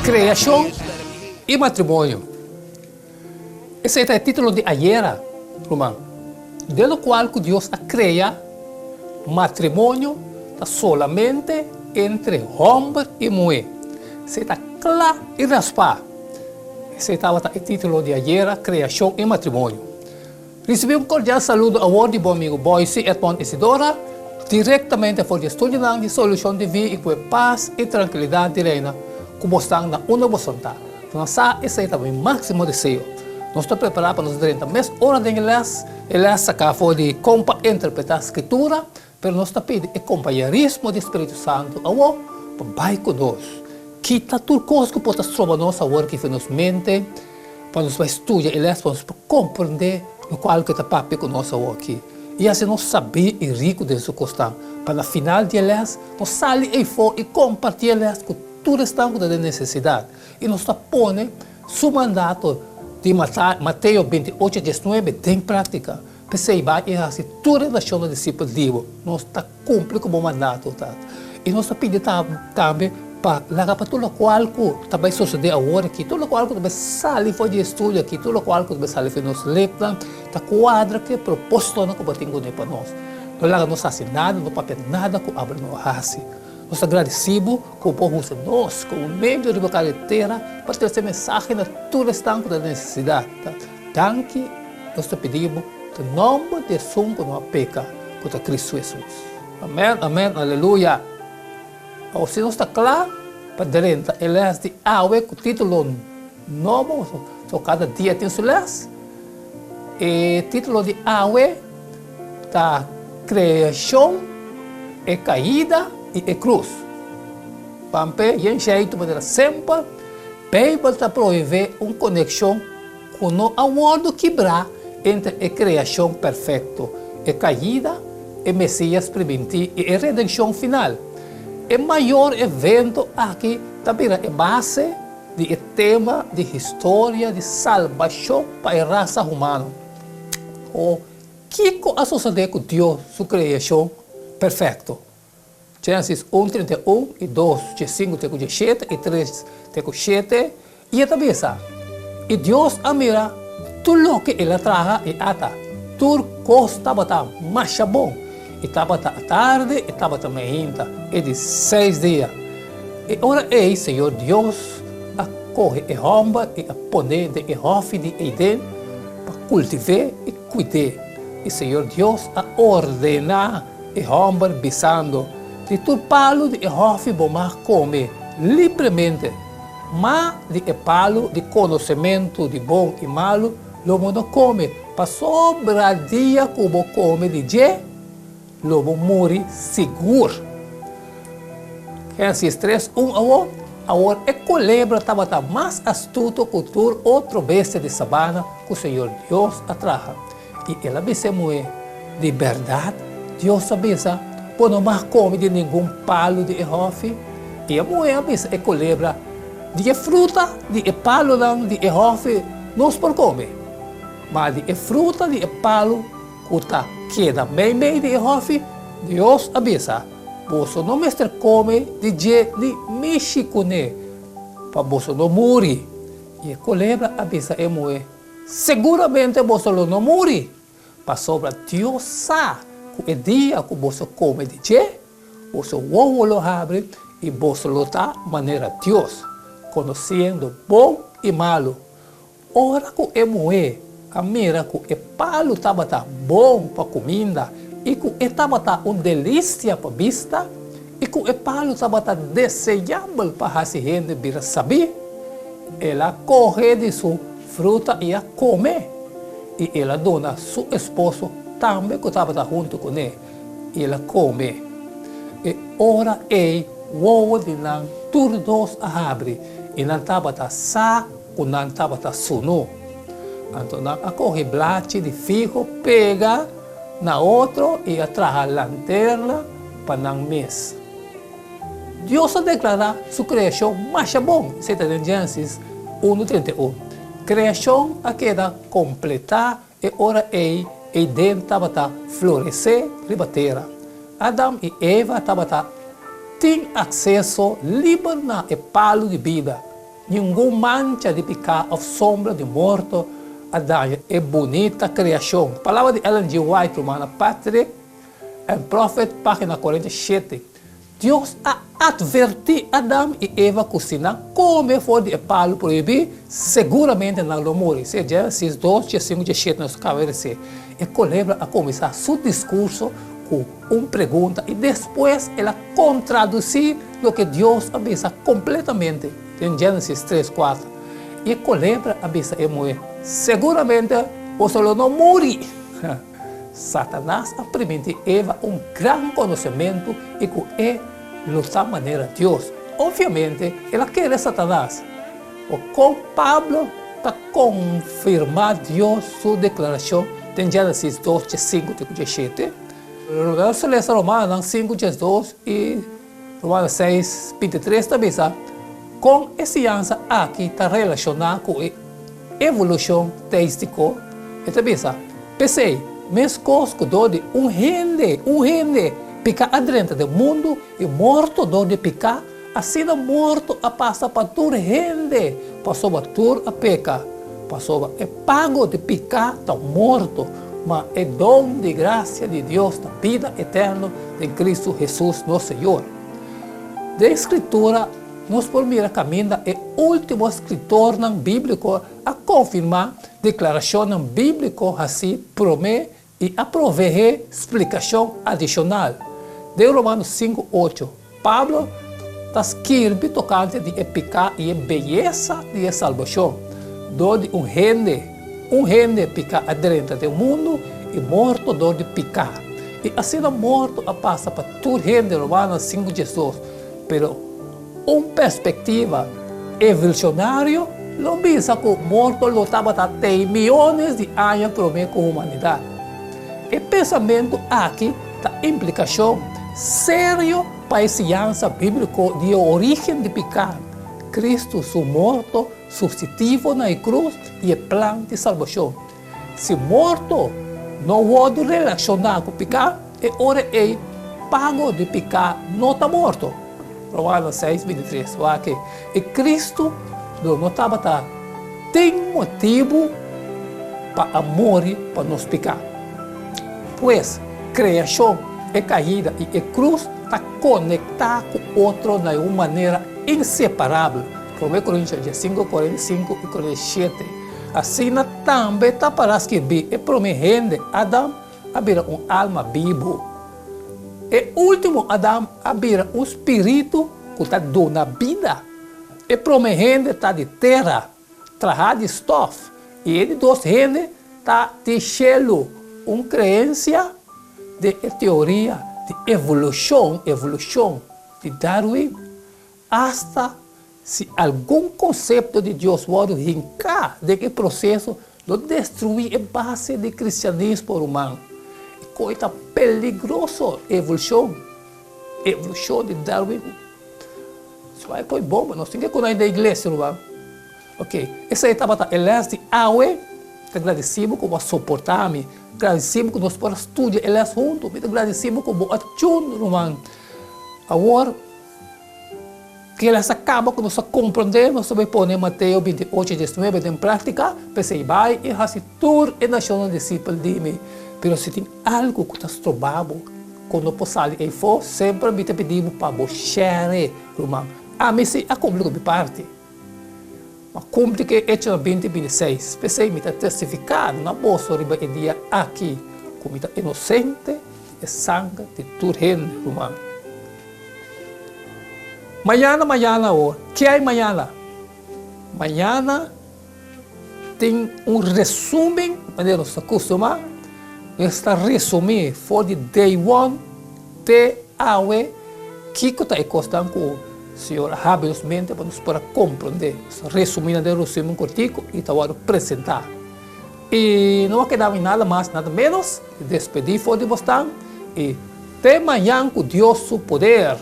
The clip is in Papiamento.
Kreashon i matrimonio. Esei ta e título di ayera, ruman. Den lokual ku Dios a krea, matrimonio ta solamente entre hòmber i muhé. Esei ta kla i raspá. Esei tabata e título di ayera, Kreashon i matrimonio. Risibí un kordial saludo awor di bo amigu Boyce Edmond Isidora, direktamente for di e studionan di Solushon TV i ku e pas i trankilidat di Reina ku bo stan na unda bo son ta. Nos sa esei ta mi máksimo deseo. Nos ta prepará pa nos drenta mes ora den e lès, e lès saká for di Kon pa Interpretá Skritura, pero nos ta pidi e kompañerismo di Spiritu Santu awor pa bai ku nos. Kita tur kos ku por ta stroba nos awor ki for nos mente, Pa nos bai studia e les pa nos por komprendé lokual ku e ta papia ku nos awoki i hasi nos sabí i riku den su kosnan, pa na final di e les nos sali eifó i kompartí e les ku tur esnan ku ta den nesesidat. I nos ta pone su mandato di Mateo 28, 19 den práktika. P'esei bai i hasi tur e nashonnan disipel di bo. Nos ta kumpli ku bo mandato, Tata. I nos ta pidi tambe pa laga pa tur lokual ku ta bai sosodé awor aki, tur lokual ku ta bai sali for di e studio aki, tur lokual ku ta bai sali for di nos lepnan, ta kuadra ku e propósitonan ku bo tin kuné pa nos. No laga nos hasi nada, no papia nada ku abo no a hasi. Nos ta gradisí bo ku bo usa nos komo medio riba karetera pa trese mensahe na tur esnan ku ta den nesesidat. Danki nos ta pidi bo den nomber di esun ku no a peka, ku ta Cristo Jesus. Amen, amen, aleluya. Awor si nos ta kla pa drenta e les di awe ku titulo nobo, so kada dia tin su les. E titulo di awe ta Kreashon, e Kaida i e Krus. Pamp'e yen sheitu manera semper, Beibel ta prohibé un konekshon ku no a wòrdu kibrá entre e kreashon perfekto, e kaida, e Mesias primintí i e redenshon final. E mayor evento aki ta bira e base di e tema di historia di salbashon pa e rasa humano. O kiko a sosodé ku Dios su kreashon perfekto? Génesis un, 31 i dos, 15 te ku 17 i 3 te ku 7, i e ta bisa, I Dios a mira tur loke el a traha i ata, tur kos tabata masha bon. I tabata atardi i tabata meinta, e di seis dia. E ora ei Señor Dios a kohe e hòmber i a pon'é den e hòfi di Eden pa kultiv'é i kuid'é. I Señor Dios a ordená E hòmber bisando, Di tur palu di e hòfi bo mag kome libremente, ma di e palu di konosementu di bon i malu lo bo no kome, pasobra dia ku bo kome di dje, lo bo muri sigur. Génesis 3, 1 Awor, awor e kolebra tabata mas astuto ku tur otro bestia di sabana ku Señor Dios a traha. I el a bisa e muhé, Di bèrdat, Dios a bisa, Bo no mag kome di ningun palu di e hòfi? I e muhé a bisa e kolebra, Di e fruta di e palunan di e hòfi nos por kome, ma di e fruta di e palu ku ta keda meimei di e hòfi, Dios a bisa, Boso no mester kome di dje ni mishi kuné, pa boso no muri. I e kolebra a bisa e muhé, Seguramente boso lo no muri, pasobra Dios sa ku e dia ku boso kome di dje, boso wowo lo habri i boso lo ta manera Dios, konosiendo bon i malu. Ora ku e muhé a mira ku e palu tabata bon pa kuminda i ku e tabata un delisia pa bista i ku e palu tabata deseabel pa hasi hende bira sabí, el a kohe di su Fruta i a kome, i el a duna su esposo tambe ku tabata huntu kuné, i el a kome. E ora ei wowo di nan tur dos a habri, i nan tabata sa ku nan tabata sunu. Anto nan a kohe blachi di figo pega na otro i a traha lanterna pa nan mes. Dios a deklará su kreashon masha bon, esei ta den Génesis unu 31. Kreashon a keda kompletá e ora ei Eden tabata floresé riba tera. Adam i Eva tabata tin akseso liber na e palu di bida. Ningun mancha di piká òf sombra di morto a daña e bunita kreashon. Palabra di Ellen G. White, Rumannan Patrick and Prophet, página 47. Dios a atvertí Adam i Eva ku si nan kome for di e palu prohibí, seguramente nan lo muri. Sea Génesis 2, 15, 17 nos kaba di lesa. E kolebra a kuminsá su diskurso ku un pregunta i despues el a kontradusí loke Dios a bisa kompletamente den Génesis 3, 4. I e kolebra a bisa e muhé, Seguramente boso lo no muri. Satanas a primintí Eva un gran konosementu i ku e lo ta manera Dios. Opviamente, el a kere Satanas. O kon Pablo ta konfirmá Dios su deklarashon den Génesis 2 diesinku te ku diesshete? Nos ta lesa Romanonan 5 diesdos i Romanonan 6 bintitres ta bisa kon e siñansa aki ta relashoná ku e evolushon teístiko. E ta bisa, P'esei, meskos ku dor di un hende, un hende, piká a drenta den mundu i morto dor di piká, Asina morto a pasa pa tur hende, pasobra tur a peka. Pasobra e pago di piká ta morto, ma e don di grasia di Dios ta bida eterno den Kristu Hesus nos Señor. Den Skritura nos por mira kaminda e último skritornan bíbliko a konfirmá deklarashonnan bíbliko hasí promé I a proveé splikashon adishonal. Den Romanos 5, 8, Pablo ta skirbi tokante di e piká i e beyesa di e salbashon. Dor di un hende, un hende piká a drenta den mundu i morto dor di piká. I asina morto a pasa pa tur hende, Romanos 5, 12. Pero Un perspektiva evolucionario lo bisa ku morto lo tabata tei miónes di aña promé ku humanidat. E pensamentu aki ta implikashon serio pa e siñansa bíbliko di e orígen di piká, Kristu su morto supstitivo na e krus i e plan di salbashon. Si morto no wòrdu relashoná ku piká, e ora ei pago di piká no ta morto. Romano 6, 23. Wak e Kristu lo no tabata tin motibu pa a muri pa nos piká. Pues, kreashon, e kaida i e krus ta konektá ku otro na un manera inseparabel. Promé Korintionan 5, 45 i 47. Asina tambe ta para skirbí, E promé hende, Adam, a bira un alma bibu. E último Adam a bira un spiritu ku ta duna bida. E promé hende ta di tera, trahá di stòf, i e di dos hende ta di shelu. Un kreensia den e teoria di evolushon, evolushon di Darwin, Asta si algun konsepto di Dios wòrdu hinká den e proseso, lo destruí e base di kristianismo ruman. E koi ta peligroso, evolushon, evolushon di Darwin. Su a e koi bon, nos tin ke konai den iglesia, ruman. Ok, esei tabata e lès di awe. Ta gradisí bo ku bo a soportá mi. Gradisí bo ku nos por a studia e lès huntu. Mi ta gradisí bo ku bo a tune, ruman. Awor. Kila sa kaba ku nos a komprondé, nos ta bai pone Mateo 28, 19 den práktika, P'esei bai i hasi tur e nashonnan disipel di mi. Pero si tin algu ku ta stroba bo ku no por sali eifó, semper mi ta pidi bo pa bo share, ruman. Ami si a kumpli ku mi parti. Ma kumpli ku e Echonan 20, 26. P'esei mi ta testifiká na boso riba e dia aki ku mi ta inosente di e sanger di tur hende, ruman. Mañana, mañana awor. Ke hay mañana? Mañana tin un resumen, manera nos ta kustumá, nos ta resumí for di day one te awe kiko ta e kosnan ku Señor a habri nos mente pa nos por a komprondé. Nos ta resumí nan den un resumen kortiku i ta wòrdu presentá. I no a keda mi nada mas, nada ménos, di despedí for di bosnan i te mañan ku Dios su poder.